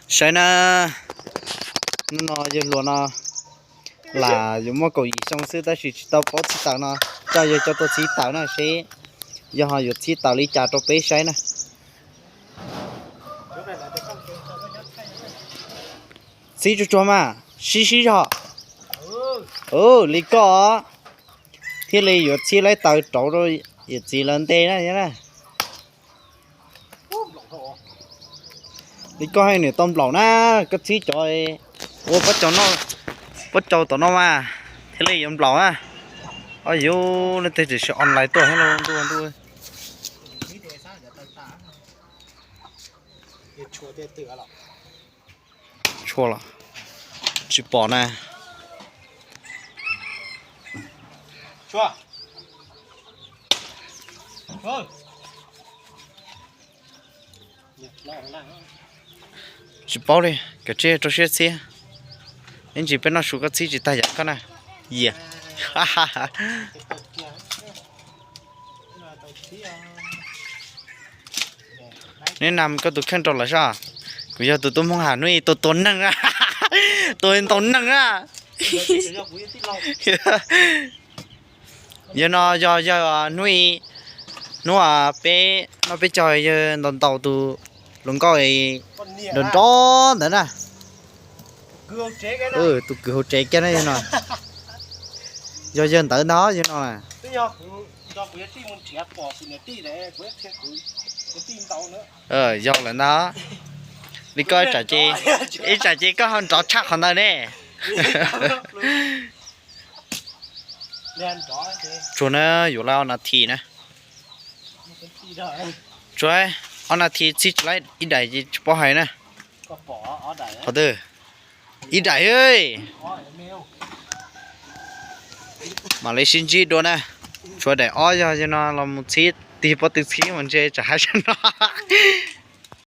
Saib na, hnub no yawg hluas no lam yuav muaj kaum yim xyoo xwb tab sis tsis tau paub txhib taws no, coj yawg coj tuaj txhib taws na seb yawg ho yuav txhib taws li cas rau peb saib na. Txhib tsuag tsuag mas sib sib zog. Li koj thiaj li yuav txhib laib taws rauv rau yawm txiv lawv nte na. Li koj haj niam tau nplaum na, koj txhib cov ua pob, pob cau tom no mas thiaj li yuav nplaum na. Ob yus leej twg tseem online tuaj thiab lauj ntuj ntuj. Tshua los tsis pom na. Tsis paub li, kav tsij rau siab txhib. Ib ntsis peb noj su koj txhib tsis tag yam koj na. Yias. Neb nam koj tus kheej rau lawm soj. Kuv yog tus tub Hmoob Ham hnub ib tus tua neeg na, tus ntau neeg na. Yawg no yog yawg hnub ib, hnub peb noj peb caug yawg ntaus ntaus tus hluas nkauj nrov nrov ntawd na. Tus kwv hauv tsev kiag na yawg no. Yog yawg ntawd ntag yawg no na. Yog lawm ntag. Li koj ib tsam ces koj ho nrov tshaj qhov ntawd ne. Tsuag na, yuav lawm ob nas this na. Tsuag, ob nas this txhib tsis laib ib daim ces tsis paub hais na. Qhov twg? Ib daim. Mam li sib ntsib dua na. Tshuav daim ob yog yawg no los mus txhib tig pob tw txhib mas ntshe tsam hais sab no.